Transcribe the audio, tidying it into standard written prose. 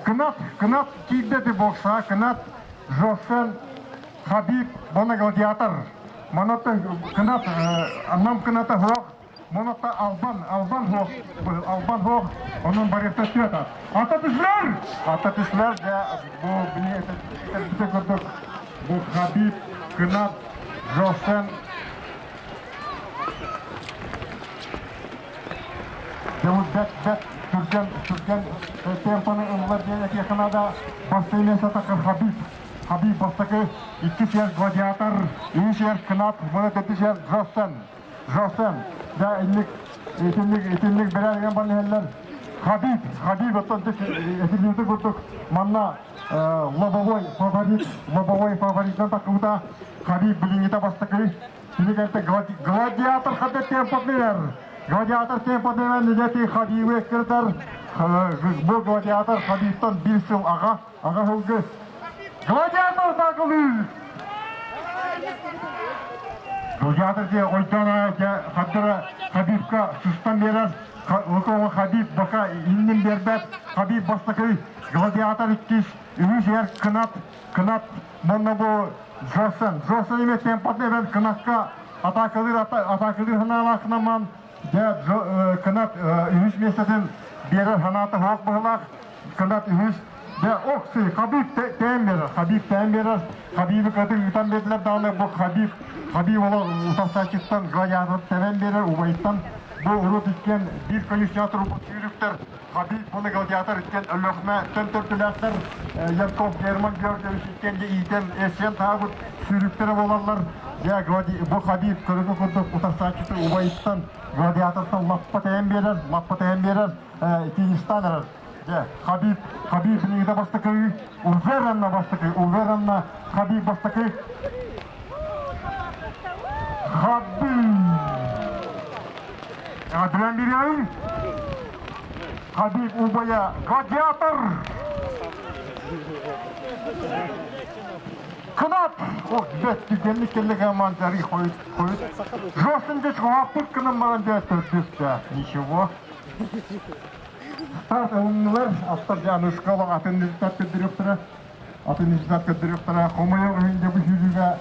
Кынат, Кынат киирдэ бокса, Кынат, Жосен, Хабиб, уонна Гладиатор. Манаттан Кынат, Нам Кыната суох, Монотта Албан, Албан суох, Албан суох, онон барыта түөта. Ата түслэр! Ата түслэр, дьэ, бу бини этэрбите курдук, бу Хабиб, Кынат, Жосен, Дьэ бэт бэт түргэн түргэн темпаны ылла диэн этиэххэ наада. Бастакы миэстэ Хабиб. Хабиб бастакы, иккис эр Гладиатор, үһүс эр Кынат, уонна төрдүс эр Жосен. Жосен. Дьэ инник итинник итинник бэрээдэгин баран иһэллэр. Хабиб, Хабиб оттон этиллибитин курдук манна лобовой фаворит, лобовой фаворитынан тахсыбыта. Хабиб билиҥҥитэ бастакы. Кини кэлтэ Гладиатор хата темпотныгар. Гладиатор темпотныгар нигети Хабибы эккирдер. Бу Гладиатор Хабибтан bir сыл аҕа, аҕа сылгы. Гладиатор саакылыыр! Гладиатор дьэ ойдоон дьэ хаддара Хабибка сыстан биэрэр. Лукоҕа Хабиб бака иннин биэрбэт. Хабиб бастакы, Гладиатор иккис, үһүс эр Кынат, Кынат Манна бу Джосэн, Джосэн эмиэ темпатын эбэн Кынакка атаакалыыр атаакалыыр санаалаахынан дьэ Кынат үһүс миэстэтин биэрэр санаата суох быһылаах. Кынат үһүс дьэ охси Хабиб тээн биэрэр, Хабиб тээн биэрэр. Хабибы кытын ыытан биэрдилэр даҕаны бу Хабиб Хабиб олох утарсааччыттан гладиатор тэбэн биэрэр убайыттан бу урут иккиэн биир конюшня турбут сүүрүктэр Хабиб уонна Гладиатор иккиэн Өлүөхүмэ төн-төрдүлээхтэр Янков Герман Георгиевич иккиэн дьэ иитэн эсиэн таабыт сүүрүктэрэ буолаллар. Дьэ бу Хабиб көрүҥү курдук утарсааччыты убайыттан Гладиатортан лаппа тэйэн биэрэр, лаппа тэйэн биэрэр, финистаан эрэр. Дьэ Хабиб, Хабиб билиҥҥитэ бастакы, уверенно бастакы, уверенно Хабиб бастакы. Хабиб! Адриан Беряев, Хабиб убайа Гладиатор! Кынат! Ох, бэт түгэнник кэллэ команда хойут хойут. Жостин деш хаппыт кынан баран дэ төрдүстэ. Ничего. Старт ылыннылар. Аттар Жанышкала атын результат көрдөрүөхтэрэ. Атын результат көрдөрүөхтэрэ. Хомойуох иһин дьэ бу сүүрүүгэ.